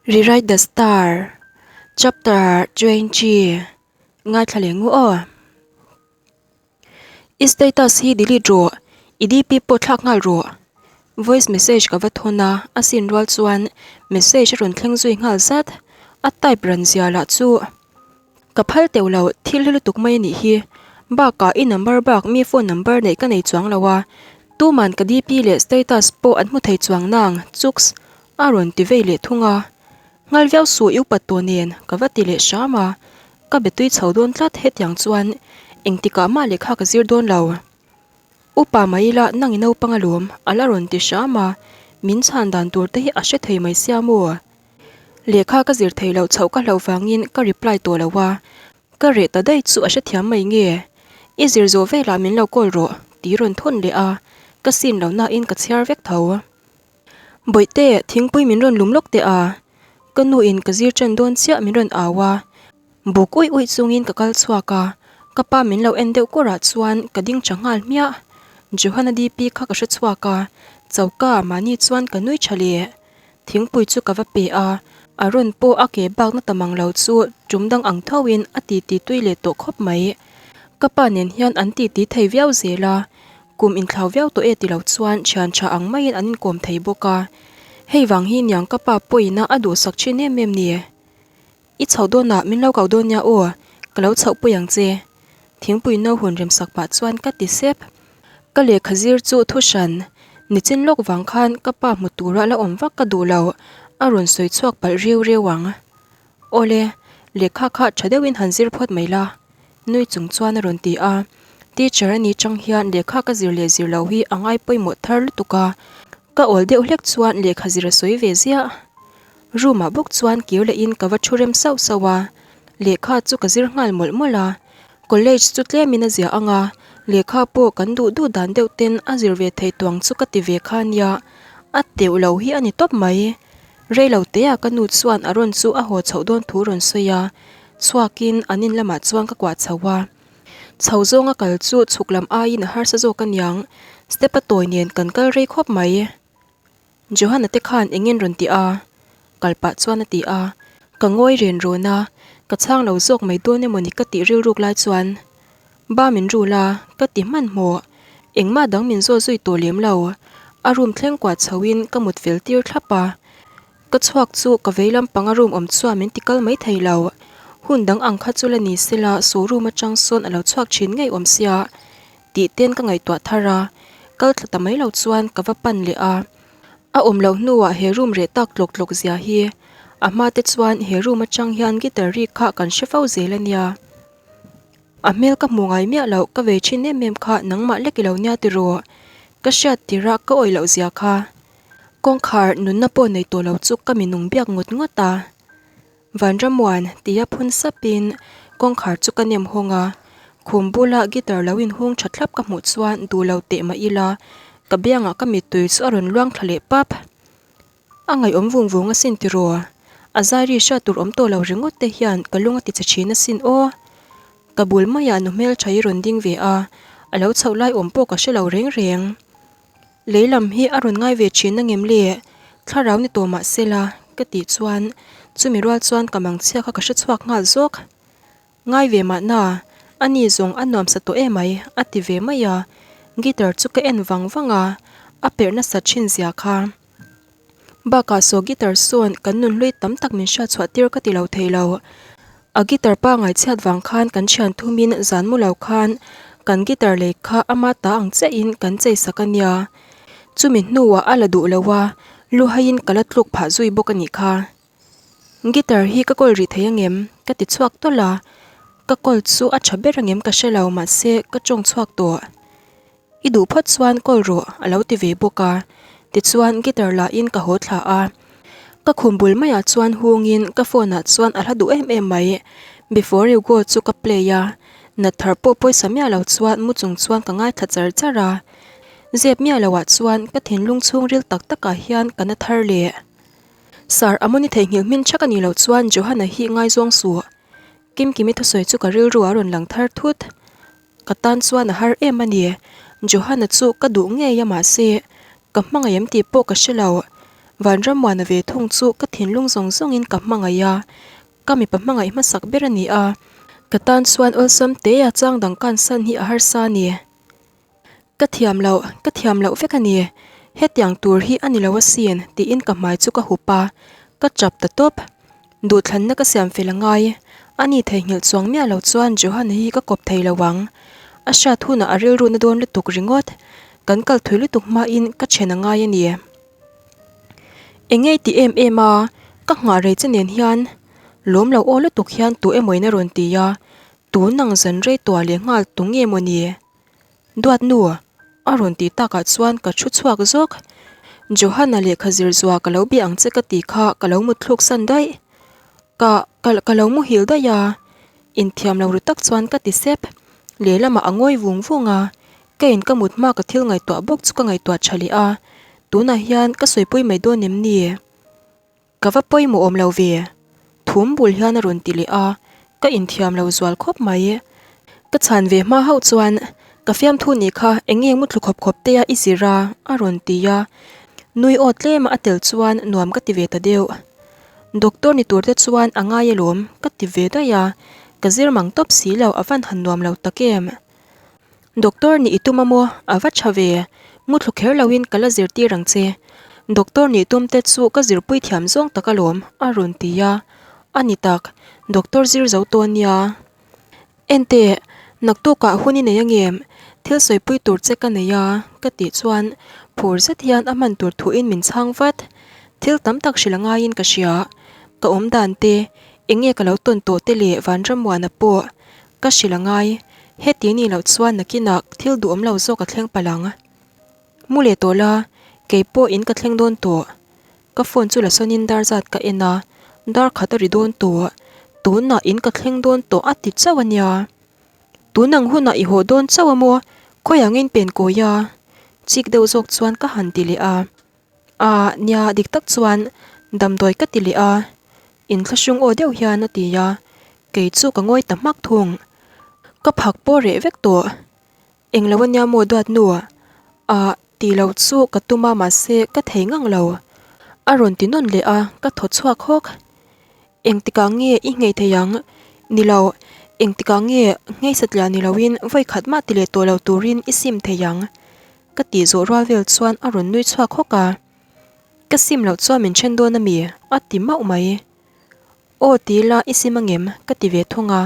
Rewrite the Star, Chapter 20, Ngaithla leh ngu aw. I status hi delete rawh, i DP pawh thlak nghal rawh. Voice message ka va thawn a, a sin rual chuan message a rawn thleng zui nghal zat. A type ran zia lah chu ka phal teuh lo, thil hi lutuk mai a nih hi. Bakah i number bak mi phone number neih ka nei chuang lo a, tuman ka DP leh status pawh an hmu thei chuang nang, chuks a rawn ti vei leh thung a. Nghal viau suh i upat tawh nen ka va ti leh hram a, ka be tui chho dawn tlat hetiang chuan engtikah mah lehkha ka zir dawn lo. Upa mai ila nang i naupang alawm a la rawn ti hram a, min chhan dan tur te hi a hre thei mai sia maw? Lehkha ka zir thei loh chhoh ka hlauh vangin ka reply tawh lo a, ka reh ta daih chu a hrethiam mai nge? I zir zawh velah min lo call rawh ti rawn thawn leh a, ka sin lo nain ka chhiar vek tho. Bawihte, thingpui min rawn lum lawk teh a, ka nu in ka zir ṭan dawn chiah min rawn au a, buk uih uih chungin ka kal chhuak a, ka pa min lo en deuh kawrah chuan ka ding ṭha nghal hmiah. Johanna DP kha ka hre chhuak a, choka mahni chuan ka nui ṭha leh. Thingpui chu ka va pe a, a rawn pawh a ke bakna ta mang lo chu ṭum dang ang thoin a titi tui leh tawh khawp mai. Ka pa nen hian an titi thei viau zel a, Kum inthlau viau tawh e ti lo chuan thian tha ang maiin an inkawm thei bawk a. Hei vang hi niang ka pa pawhin a duhsak thin em em ni. I chhoh dawnah min lo kau dawn nia aw, ka lo chhoh pui ang che. Thingpui no hun remsak pah chuan ka ti sep. Ka lehkha zir chu thu hran, nichin lawk vang khan ka pa hmu tura la awm vak ka duh lo, a rawn sawi chhuak palh riau riau ang. Awle, lehkha kha tha deuhin han zir phawt mai la. Nui chung chuan a rawn ti a, Teacher a nih chang hian lehkha ka zir leh zir lo hi a ngai pawimawh thar lutuk a, ka awl deuh hlek chuan lehkha zir a sawi ve ziah. Room ah bawk chuan kir leh in ka va thu rem sauh sauh a, lehkha chu ka zir nghal mawlh mawlh a, college chu tlem in a zia ang a, lehkha pawh kan duh duh dan deuh ten a zir ve thei tuang chu ka ti ve kha nia, a teuh lo hi a ni tawp mai. Rei lo te ah ka nu chuan a rawn chu a haw chhoh dawn thu rawn sawi a, chhuakin an in lamah chuan ka kuah chho a. Chho zawnga kal chu chhuk lam aiin a harsa zawk aniang, step a tawi nen kan kal rei khawp mai. Johanna te khan engin rawn ti a? Kal pah chuan a ti a, ka ngawi ren rawn a, ka chhang lo zawk mai dawn emawni ka tih rilruk lai chuan Ba min rul a, ka ti hmanhmawh. Engmah dang min zawt zui tawh lem lo. A room thleng kuah chho in ka mut fel tir thlap a. Ka chhuak chu ka vei lampang a room awm chuan min ti kal mai thei lo. Hun dang ang kha chu la ni sela saw room atang sawn a lo chhuak thin ngei awm sia tih ten ka ngaihtuah thar a. Kal thla ta mai lo chuan ka va pan leh a. A awm loh hnuah he room reh tak tlawk tlawk zia hi a hma te chuan he room atang hian guitar ri kha kan hre fo zel a nia. A hmel ka hmu ngai miah loh, ka vei thin em em kha nangmah lek i lo nia tiraw? Ka hriat tirah ka awih loh zia kha. Kawngkhar nunna pawh nei tawh lo chu ka mi nung biak ngawt ngawt a. Vanramuan tia phun sapin kawngkhar chu ka nem hawng a, khum bula guitar lo inhung tha thlap ka hmuh chuan duh lo teh mah ila, ka biangah ka mittui chu a rawn luang thla leh pap. A ngaihawm vung vung asin tiraw? A zairi hriat tur awm tawh lo ringawt te hian ka lung a ti che thin asin aw. Ka bul maiah nu hmeltha hi rawn ding ve a, a lo chhoh lai awm pawh ka hre lo reng reng. Lei lam hi a rawn ngai ve thin angem le? Thlarau ni tawh mah sela, ka tih chuan chumi rual chuan ka mangchhia kha ka hre chhuak nghal zawk. Ngai ve mahna, a ni zawng a nuamsa tawh emai, a ti ve mai a. Guitar chu ka en vang vang a, a perh nasa thin zia kha. Bakah saw guitar sawn kan nun hlui tam tak min hriat chhuah tir ka ti lo thei lo. A guitar pangai chhiat vang khan kan thian thumin zan mu lo khan kan guitar lei kha ama ta ang chiahin kan chei sak a nia. Chumi hnuah a la duh lo a, luhaiin ka la tluk phah zui bawk a nih kha. Guitar hi ka kawl rih thei angem? Ka ti chhuak tawlh a, ka kawl chu a tha ber angem ka hre lo mahse ka tawng chhuak tawh. I duh phawt chuan kawl rawh a lo ti ve bawk a, tichuan guitar lah in ka haw thla a. Ka khum bul maiah chuan hungin ka phone ah chuan a hla duh em em mai. Before you go chu ka play a, nat thar pawh pawisa miah lo chuan mu chung chuan ka ngaithla char char a. Zep miah lo ah chuan ka thinlung chhungril tak tak ah hian ka na thar leh. Sir, Amoni theihnghilh hmin thak a nih loh chuan Johanna hi ngaizawng suh. Kimkimi thusawi chu ka rilru a rawn lang thar thut. Ka tan chuan a har em a ni. Johanna chu ka duh ngei a mahse ka hmangaih em tih pawh ka hre lo. Vanrammuana ve thung chu ka thinlung zawng zawngin ka hmangaih a, ka mipa hmangaih hmasak ber a ni a, ka tan chuan awlsam te a chang dang kansan hi a harsa a ni. Ka thiam loh, ka thiam loh vek a ni. Hetiang tur hi a ni lo asin tiin ka hmai chu ka hup a, ka chap ta tawp. Duhthlanna ka siam fel a ngai. A ni theihnghilh chuang miah lo chuan Johan-a hi ka kawp thei lo ang. A hriat hunah a rilru na dawn lutuk ringawt. Kan kal thui lutuk hmain ka then a ngai a ni. Engei ti em em a, ka nghah rei che nen hian lawm lo aw lutuk hian tu emawin a rawn ti a, tun ang zan rei tuah leh nghal tu nge maw ni? Duat nu, a rawn tih takah chuan ka thu chhuak zawk. Johanna lehkha zir zua ka lo bia ang che ka tih kha ka lo mut thluk san daih. Ka, ka, ka lo muhil daih a, inthiam lo ru tak chuan ka ti sep. Lehlamah a ngawi vung vung a, ka in ka mut hma ka thil ngaihtuah bawk chu ka ngaihtuah tha leh a, tunah hian ka sawipui mai dawn em ni? Ka va pawimawh awm lo ve, thum bul hian a rawn ti leh a, ka inthiam lo zual khawp mai. Ka chhan ve hma hauh chuan, Ka fiamthu nih kha eng nge muthlu khawp khawp te a i zir a? a rawn ti a, nui aw tlema a tel chuan nuam ka ti ve ta deuh. Doctor ni tur te chuan a ngai alawm ka ti ve daih a, ka zir mang tawp si lo a van han nuam lo tak em. Doctor nih i tum a maw? A va tha ve. Muthlu kher loin ka la zirtir ang che. Doctor nih tum te chu ka zirpui thiam zawng tak alawm, a rawn ti a. A ni tak, doctor zir zo tawh ania. Enteh, naktukah hun i nei angem? Thil sawipui tur che ka nei a, ka tih chuan phur zet hian a hman tur thuin min chhang vat. Thil tam tak hrilh a ngaiin ka hria. Ka awm dan te, eng nge ka lo tawn tawh te leh Vanrammuana pawh Ka hrilh a ngai, heti nih loh chuan nakinah thil duhawm lo zawk a thleng palh ang. Mu leh tawh la, kei pawh in ka thleng dawn tawh. Ka phone chu la sawnin dar zat ka en a, dar khat a ri dawn tawh. Tunah in ka thleng dawn tawh a ti chauh a nia. Tun ang hunah i haw dawn chauh a maw? Khawiah nge in pen kawi a? Chik deuh zawk chuan ka han ti leh a. Aah, nia dik tak chuan damdawi ka ti leh a. Inthlahrung aw deuh hian a ti a, kei chu ka ngawi ta hmak thung. Ka phak pawh reh vek tawh. Englo a nia maw duat nu? Ah, tih loh chu ka tum a mahse ka thei ngang lo. A rawn ti nawn leh a, ka thaw chhuak hawk. Engtikah nge i nghei thei ang? Ni lo, engtikah nge nghei satliah ni loin vawi khat mah ti leh tawh lo turin i sim thei ang? Ka tih zawh rual vel chuan a rawn nui chhuak hawk a. Ka sim loh chuan min then dawn a mi? a ti mauh mai. Aw ti ila i sim angem? ka ti ve thung a.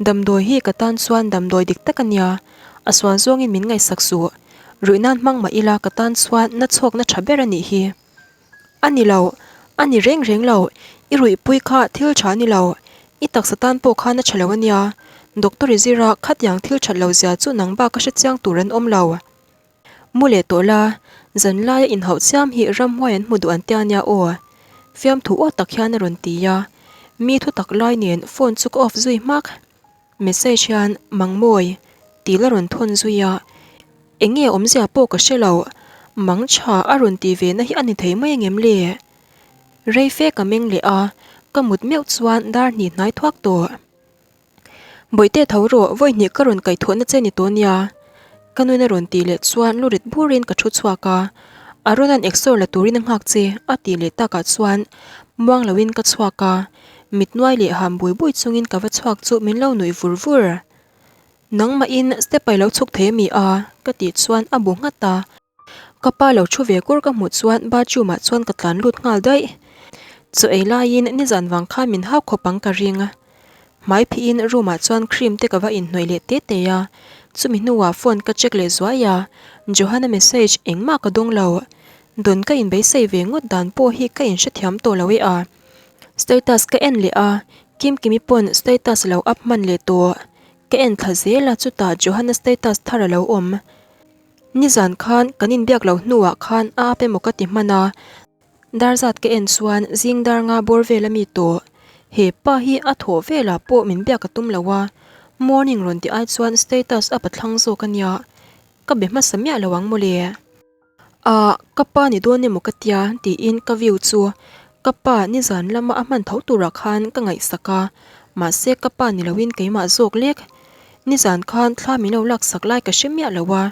Damdawi hi ka tan chuan damdawi dik tak a nia, a sual zawngin min ngaihsak suh. Ruih nan hmang mah ila ka tan chuan na chhawkna tha ber a nih hi. A ni lo, a ni reng reng lo, i ruihpui kha thil tha a ni lo, i taksa tan pawh khan a tha lo a nia. Doctor i zira khatiang thil that lo zia chu nang bak a hrechiang tur an awm lo. Mu leh tawh la, zan laia inhauh chiam hi ramhuai an hmu duh an tia nia aw. Fiamthu aw tak hian a rawn ti a, mi thu tak lai nen phone chu ka off zui hmak. Message hian Mangmawi tih la rawn thawn zui a, eng nge awmzia pawh ka hre lo, mang tha a rawn tih ve na hi a ni thei mai angem le? Rei fe ka meng leh a, ka mut meuh chuan dar hnih hnai thuak tawh. Bawihte tho rawh, vawi hnih ka rawn kaihthawhna che ni tawh nia. Ka nuin a rawn tih leh chuan lu rit burin ka thu chhuak a, Aaron-a'n exor la turin a nghak che a tih leh takah chuan muang loin ka chhuak a, mit nuai leh ham bui bui chungin ka va chhuak chu min lo nuih vur vur. Nangmahin step a i lo chhuk thei ami a? ka tih chuan a bu nghat a. Ka pa lo thu ve kur ka hmuh chuan bathroom ah chuan ka tlan lut nghal daih. Chaw ei laiin nizan vang khan min hau khawp ang ka ring. Hmai phihin room ah chuan cream te ka va inhnawih leh te te a, chumi hnuah phone ka check leh zuai a, Johanna message engmah ka dawng lo. Dawn ka inbeisei ve ngawt dan pawh hi ka inhrethiam tawh lo e a. Status ka en leh a, Kimkimi pawn status lo up hman leh tawh. Ka en thla zel a chutah Johanna status thar a lo awm. Nizan khan kan inbiak loh hnuah khan a ap emaw ka ti hman a, dar zat ka en chuan zing dar nga bawr vel a mi tawh. He pa hi a thawh velah pawh min biak a tum lo a, morning rawn ti ai chuan status up a thlang zawk a nia, ka be hmasa miah lo ang mawle. Ah, ka pa ni dawn emaw ka tia tiin ka view chu ka pa nizan lama a hman tho turah khan ka ngaihsak a, mahse ka pa ni loin keimah zawk lek. Nizan khan thla min lo laksak lai ka hre miah lo a,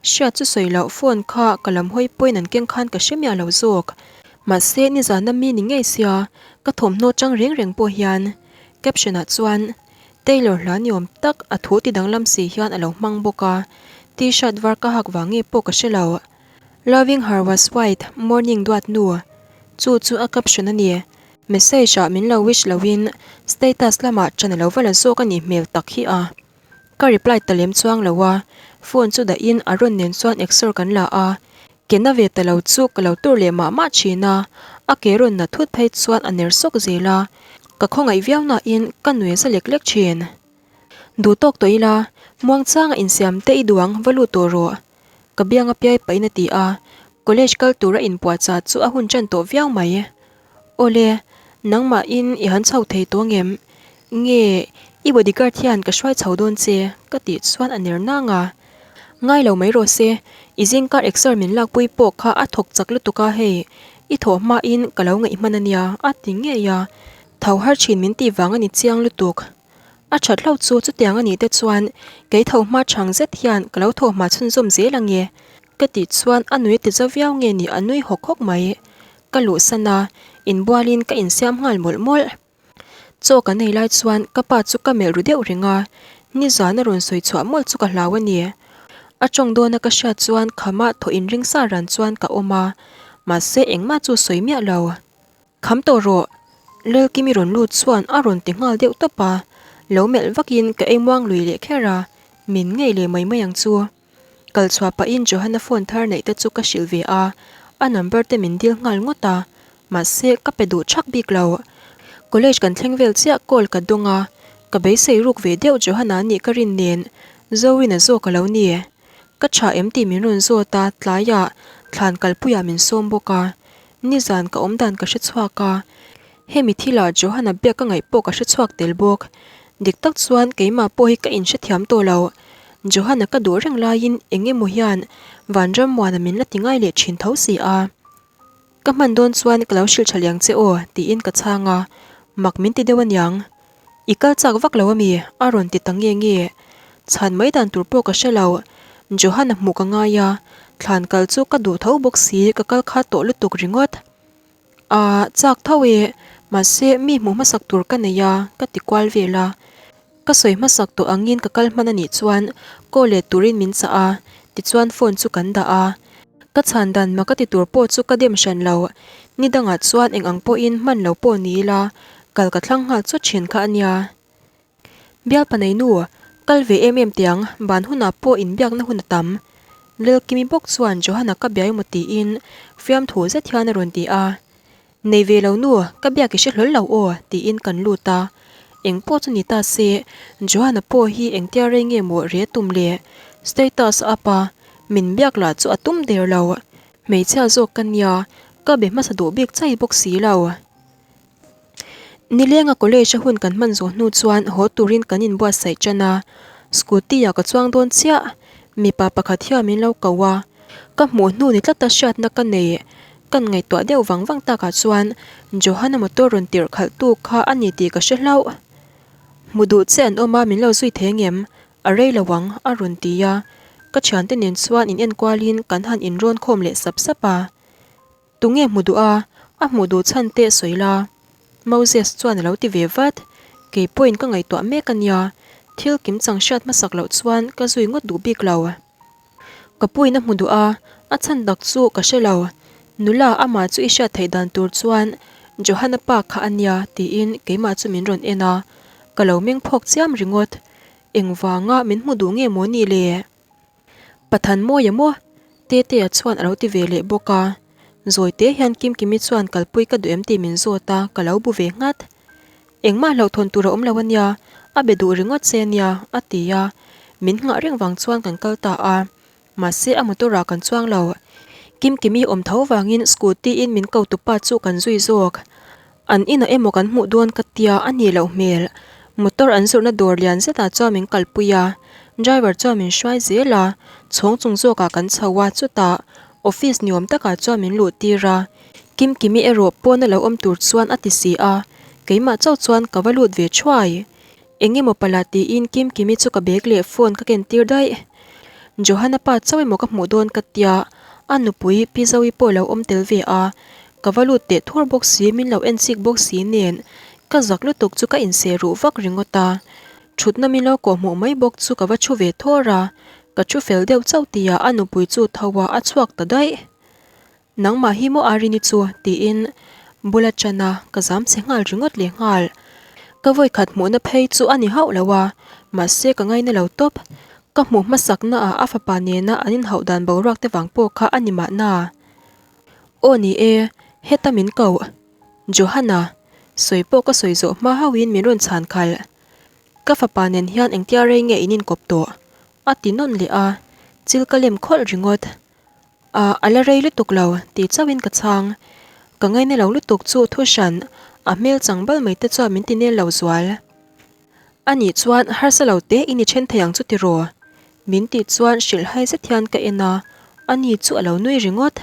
hriat chu sawi loh phone kha ka lam hawi pawhin an keng khan ka hre miah lo zawk. Mahse nizana mi ni ngei sia ka thawmhnaw chang reng reng pawh hian caption ah chuan Taylor hla ni awm tak a thu ti danglam si hian a lo hmang bawk a, t-shirt var ka hak vang nge pawh ka hre lo. Loving her was white morning duat nu chu chu a caption a ni. Message ah min lo wish lo in status lamah ṭan a lo va la zawk a nih hmel tak hi a. Ka reply ta lem chuang lo a, phone chu dah in Aaron nen chuan exer kan la a, ke na ve ta lo chu ka lo tur leh mah mah thin a, a ke rawn na thut phei chuan a ner sawk zel a, ka khawngaih viau na in ka nui za lek lek thin. Duh tawk tawh ila, muangchanga insiam te i duang va lut tawh rawh. Ka biang a piai pahin a ti a, college kal tura inpuahchah chu a hun ṭan tawh viau mai. Awle, nangmahin i han chho thei tawh ngem? Nge, i bodyguard hian ka hruai chho dawn che? ka tih chuan a ner nang a. Ngai lo mai rawh se, i zingkar exer min lakpui pawh kha a thawk chak lutuk a hei, i thawh hmain ka lo ngaih hman a nia, a ti ngei a. Tho har thin min tih vang a ni chiang lutuk. A that hlauh chu chutiang a nih te chuan kei tho hma chhang zet hian ka lo thaw hma chhunzawm zel ang e ka tih chuan a nui ti zo viau nge ni a nui hawk hawk mai. Ka luhsan a, inbualin ka insiam nghal mawlh mawlh. Chaw kan ei lai chuan ka pa chu ka melh ru deuh reng a, nizan a rawn sawi chhuah mawlh chu ka hlau a ni. A tawng dawna ka hriat chuan khamah thaw inring sa ran chuan ka awm a, mahse engmah chu sawi miah lo. Kham tawh rawh! Lelkimi rawn lut chuan a rawn ti nghal deuh tawp a, lo melh vakin ka ei muang lui leh kher a, min ngei leh mai mai ang chu. Kal chhuah pahin Johanna phone thar neih te chu ka hrilh ve a, a number te min dil nghal ngawt a, mahse ka pe duh thak bik lo. College kan thleng vel chiah call ka dawng a, ka beisei ruk ve deuh Johanna nih ka rin nen Zorina zawk a lo ni. Ka tha em tih min rawn zawt a, tlaiah thlan kalpuiah min sawm bawk a, Nizan ka awm dan ka hre chhuak a, hemi thilah Johanna biak ka ngaih pawh ka hre chhuak tel bawk. Dik tak chuan keimah pawh hi ka inhrethiam tawh lo. Johanna ka duh reng laiin eng emaw hian Vanrammuana min la ti ngai leh thin tho si a. Ka hman dawn chuan ka lo hrilh tha liang che aw tiin ka chhang a, mak min ti deuh aniang. I kal chak vak lo ami? A rawn ti ta nge nge. Chhan mai dan tur pawh ka hre lo. Johan-a hmuh ka ngai a, thlan kal chu ka duh tho bawk si ka kal khat tawh lutuk ringawt. Aah, chak tho e, mahse mi hmuh hmasak tur ka nei a, ka ti kual vel a. Ka sawi hmasak tawh angin ka kal hman anih chuan call let turin min chah a, tichuan phone chu kan dah a. Ka chhan dan mak a ti tur pawh chu ka dem hran lo, ni dangah chuan eng ang pawhin hman lo pawh ni ila, kal ka thlang nghal chawt thin kha a nia. Bialpa nei nu, kal ve em em tiang, ban hunah pawh inbiakna hun a tam. Lelkimi bawk chuan Johanna ka biai maw tiin fiamthu zet hian a rawn ti a. Nei ve lo nu, ka biak i hre hlawl lo aw, tiin kan lut a. Eng pawh chu ni ta se, Johanna pawh hi engtia rei nge maw re tum le? Status a up a, min biak lah chu a tum der lo. Hmeichhia zawk ka nia, ka be hmasa duh bik chai bawk si lo. Nilenga college a hun kan hman zawh hnu chuan haw turin kan inbuatsaih tan a, scooty ah ka chuang dawn chiah. Mipa pakhat hian min lo ko a, ka hmuh hnu ni tlata hriatna ka nei. Kan ngaihtuah deuh vang vang takah chuan Johanna motor rawn tirh khalh tu kha a ni tih ka hre hlauh. Hmu duh che an awm a min lo zui thei ngem? A rei lo ang a rawn ti a, ka thiante nen chuan in enkualin kan han inrawn khawm leh sap sap a. Tunge hmu duh a, a hmuh duh chhan teh sawi la. Moses chuan a lo ti ve vat. Kei pawhin ka ngaihtuah mek a nia, thil kim chang hriat hmasak loh chuan ka zui ngawt duh bik lo. Ka puiin a hmu duh a, a chhan tak chu ka hre lo. Nula, amah chu i hriat theih dan tur chuan Johanna pa kha a nia tiin keimah chu min rawn en a, ka lo meng phawk chiam ringawt. Engvanga min hmu duh nge maw ni le? Pathan mawi a maw? Tetea chuan a lo ti ve leh bawk a. Zawi te hian Kimkimi chuan kalpui ka duh em tih min zawt a, ka lo bu ve nghat. Engmah hlauhthawn tur a awm lo a nia, a be duh ringawt che a nia, a ti a. Min nghah reng vang chuan kan kal ta a. Mahse a motor ah kan chuang lo. Kimkimi awm tho vangin scooty in min ko tupa chu kan zui zawk. An inah emaw kan hmuh dawn ka tia a nih loh hmel. Motor an zawrhna dawr lian zetah chuan min kalpui a, driver chuan min hruai zel a, chhawng chung zawkah kan chho a, chutah office ni awm takah chuan min luh tir a, Kimkimi erawh pawn a lo awm tur chuan a ti si a, keimah chauh chuan ka va lut ve thuai. Eng emaw pala tiin Kimkimi chu ka bag leh phone ka ken tir daih. Johanna pa chauh emaw ka hmuh dawn ka tia, a nupui Pi Zoe pawh lo awm tel ve a. Ka va lut teh thur bawk si, min lo en chik bawk si nen ka zak lutuk chu ka inseh ruh vak ringawt a. Thutna min lo kawhhmuh mai bawk chu ka va thu ve thawr a, ka thu fel deuh chauh tihah a nupui chu tho a a chhuak ta daih. Nangmah hi maw Arini chu? tiin bula ṭan a, ka zam chhe nghal ringawt leh nghal. Ka vawikhat hmuhna phei chu a ni hauh lo a, mahse ka ngaina lo tawp. Ka hmuh hmasaknaah a fapa nena an inhauh dan boruak te vang pawh kha a ni mahna. Aw ni e, heta min koh. Johanna, sawi pawh ka sawi zawh hma hauhin min rawn chhan khalh. Ka fapa nen hian engtia rei nge in inkawp tawh? a ti nawn leh a, chil ka lem khawlh ringawt. A, a la rei lutuk lo, ti chauhin ka chhang. Ka ngaina lo lutuk chu thu hran, a hmel chang bal mai te chuan min ti nel lo zual. A nih chuan harsa lo te i ni then thei ang chu tiraw? Min tih chuan hrilh hai zet hian ka en a, ani chu a lo nui ringawt.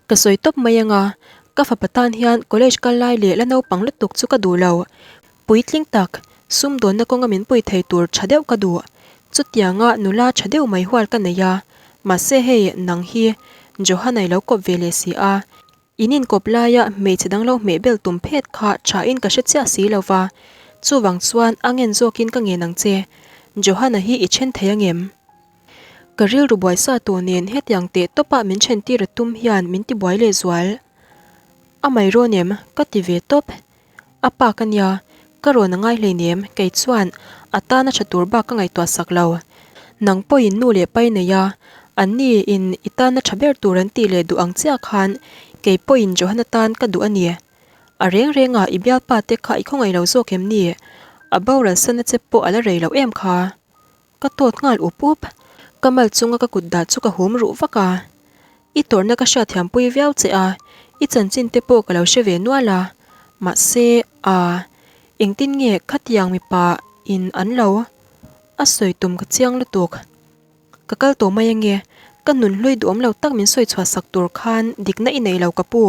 Ka sawi tawp mai anga, ka fapa tan hian college kal lai leh la naupang lutuk chu ka duh lo. Puitling tak, sumdawnna kawnga min pui thei tur tha deuh ka duh. Chutianga nula tha deuh mai hual ka nei a, mahse hei nang hi Johanna i lo kawp ve leh si a. In inkawp laia hmeichhe dang lo hmeh bel tum phet kha thain ka hre chiah si lo va, chuvang chuan a ngen zawkin ka ngen ang che. Johanna hi i then thei angem? Ka rilru buai sa tawh nen hetiang teh tawpah min then tir a tum hian min ti buai leh zual. A mai rawn em? Ka ti ve tawp. A pa ka nia, ka rawn a ngai hleinem, kei chuan a tana tha tur bak ka ngaihtuah sak lo. Nang pawhin nu leh pai nei a, anni in i tana tha ber tur an tih leh duh ang chiah khan kei pawhin Johanna tan ka duh a ni. A reng reng a i bialpa te kha i khawngaih lo zawk em ni? A boral sana che pawh a la rei loh em kha? Ka tawt nghal up up. Ka mal chunga ka kut dah chu ka hum ruh vak a. I tawrhna ka hriatthiam pui viau che a, i chanchin te pawh ka lo hre ve nual a. Mahse, aa, engtin nge khatiang mipa in an lo a sawi tum ka chiang lutuk. Ka kal tawh mai ange, ka nun hlui duhawm lo tak min sawi chhuah sak tur khan dikna i nei lo ka pu.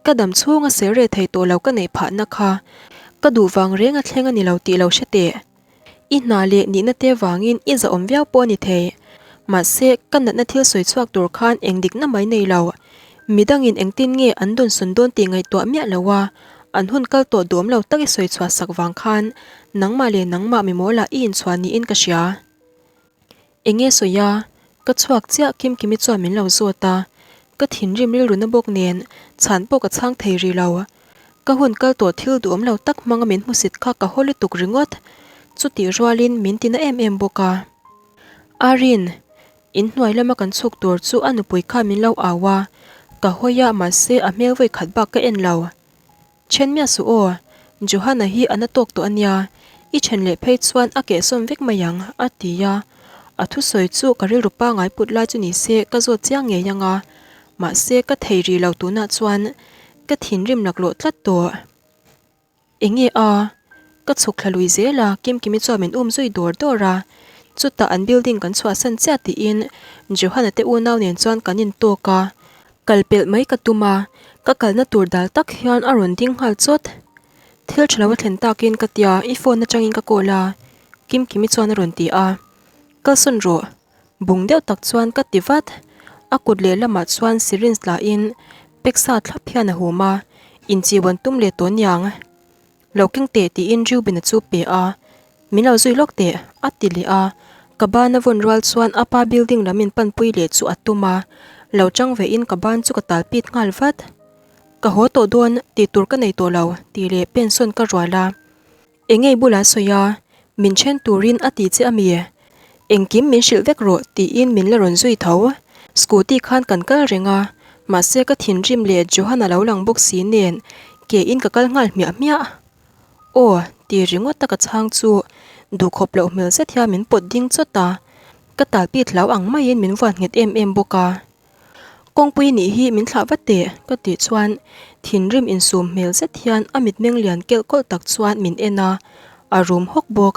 Ka dam chhunga ser reh thei tawh lo ka neih phahna kha ka duh vang reng a thleng a ni lo tih lo hre teh. I hna leh nihna te vangin i zahawm viau pawh a ni thei. Mahse, ka natna thil sawi chhuak tur khan eng dikna mai nei lo. Midangin engtin nge an dawnsawn dawn tih ngaihtuah miah lo a, an hun kal tawh duhawm lo tak i sawi chhuah sak vang khan nangmah leh nangmah mimawlah i inchhuah niin ka hria. Enge sawi a? Ka chhuak chiah Kimkimi chuan min lo zawt a, ka thinrim rilru na bawk nen chhan pawh ka chhang thei rih lo. Ka hun kal tawh thil duhawm lo tak hmanga min hmusit kha ka haw lutuk ringawt. Chutih rualin min ti na em em bawk a. Arin, in hnuai lama kan chhuk tur chu a nupui kha min lo au a, ka hawi a mahse a hmel vawi khat bak ka en lo. Then miah suh aw, Johanna hi a na tawk tawh a nia, i then leh phei chuan a kehsawm vek mai ang, a ti a. A thusawi chu ka rilru pangai put lai chu ni se ka zawt chiang ngei ang a, mahse ka thei rih lo tunah chuan ka thinrim laklawh tlat tawh. Enge a? Ka chhuk thla lui zel a, Kimkimi chuan min um zui dawr dawr a. Chutah an building kan chhuahsan chiah tiin Johanna te unau nen chuan kan intawk a. Kal pelh mai ka tum a, ka kalna tur dal tak hian a rawn ding nghal chawt. Thil tha lo a thlen takin ka tia, i phone atangin ka call a, Kimkimi chuan a rawn ti a. Kalsawn rawh, bung deuh tak chuan ka ti vat. A kut lehlamah chuan syringe lahin peksa thlap hian a hum a, inchiuan tum leh tawh niang. Lo keng teh tiin Reuben-a chu pe a, Min lo zui lawk teh, a ti leh a. Ka ban a vawn rual chuan a pa building lam in panpui leh chu a tum a, lo chang ve in ka ban chu ka tal pit nghal vat. Ka haw tawh dawn, tih tur ka nei tawh lo, tih leh pen sawn ka rual a. Engei bulah sawi a, min then turin a ti che a mi? Engkim min hrilh vek rawh tiin min la rawn zui tho. Scooty khan kan kal reng a, mahse ka thinrim leh Johan-a lo lang bawk si nen ke in ka kal nghal hmiah hmiah. Aw, ti ringawt a ka chhang chu duhkhawp loh hmel zet hian min pawt ding chawt a, ka talpit hlau ang maiin min vuan nghet em em bawk a. Kawngpui nih hi min thlah vat teh ka tih chuan thinrim insum hmel zet hian a mitmeng lian kelh kawlh tak chuan min en a, a rum hawk bawk.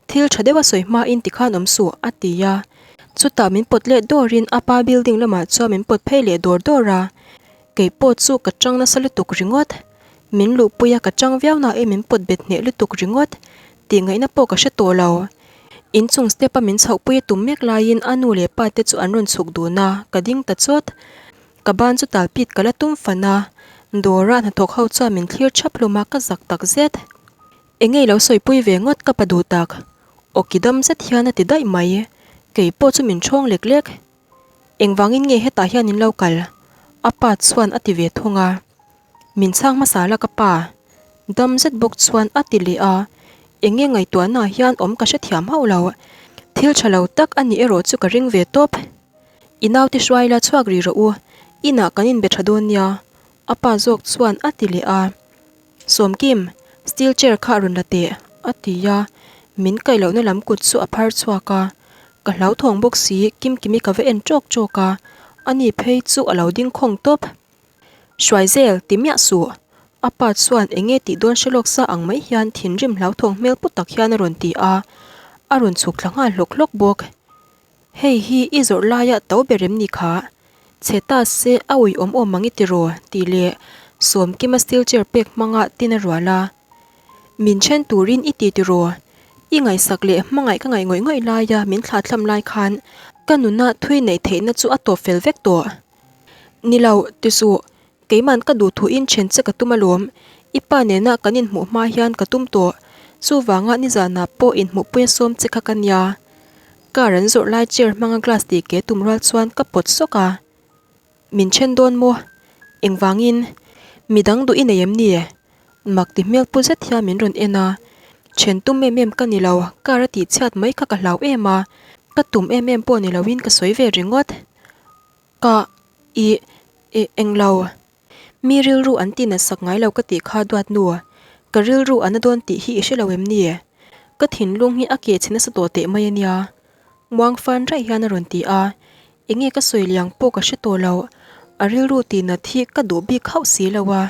Thil tha deuh a sawi hmain tikhan awm suh, a ti a. Chutah min pawt let dawrin a pa building lamah chuan min pawt phei leh dawr dawr a. Kei pawh chu ka chang nasa lutuk ringawt. Min luhpui a ka chang viau nain min pawt bet hneh lutuk ringawt. Tih ngaihna pawh ka hre tawh lo. Inchung step a min chhohpui a tum mek laiin a nu leh pa te chu an rawn chhuk dun a, ka ding ta chawt. Ka ban chu tal pit ka la tum fan a, dawra hnathawk ho chuan min thlir thap hlawm a, ka zak tak zet. Enge i lo sawipui ve ngawt ka pa duh tak? Awki dam zet hian a ti daih mai. Kei pawh chu min ṭhawng lek lek. Engvangin nge hetah hian in lo kal? A pa chuan a ti ve thung a. Min chhang hmasa la ka pa. Dam zet bawk chuan a ti leh a. Enge ngaihtuahna hian awm ka hrethiam hauh lo. Thil ṭha lo tak a nih erawh chu ka ring ve tawp. I naute hruai la chhuak rih rawh u, inah kan inbe tha dawn nia, a pa zawk chuan a ti leh a. Sawmkim, steel chair kha a rawn la teh, a ti a, min kaih lohna lam kut chu a phar chhuak a. Ka hlauthawng bawk si, Kimkimi ka va en ṭawk ṭawk a, ani phei chu a lo ding khawng tawp. Hruai zel, ti miah suh. A pa chuan eng nge tih dawn hre lawk sa ang mai hian thinrim hlauthawng hmel pu tak hian a rawn ti a, a rawn chhuk thla nghal hlawk hlawk bawk. Hei hi i zawrh laia to ber em ni kha? Chhe ta se a ui awm awm ang i ti raw? tih leh Sawmkima steel chair pek hmanga tin a rual a. Min then turin i ti ti raw? I ngaihsak leh hmangaih ka ngaih ngawih ngawih laia min thlathlam lai khan ka nuna thui neih theihna chu a tawp fel vek tawh. Ni lo, ti suh. Keiman ka duh thuin then che ka tum alawm. I pa nena kan inhmuh hma hian ka tum tawh. Chuvanga nizanah pawh inhmuhpui a sawm che kha ka nia. Car an zawrh lai chair hmanga glass tih ke tum rual chuan ka pawt sawk a. Min then dawn maw? Engvangin? Midang duh i nei em ni? Mak ti hmel pu zet hian min rawn en a. Then tum em em ka ni lo, car a tih chhiat mai kha ka hlau em a. Ka tum em em pawh ni loin ka sawi ve ringawt. Ka i i englo. Mi rilru an ti natsak ngai lo ka tih kha duat nu. Ka rilru a na dawn tih hi i hre lo em ni? Ka thinlung hi a keh chhe nasa tawh teh mai a nia. Muang fan raih hian a rawn ti a. Enge ka sawi liang pawh ka hre tawh lo. A rilru tih nat hi ka duh bik hauh si lo a.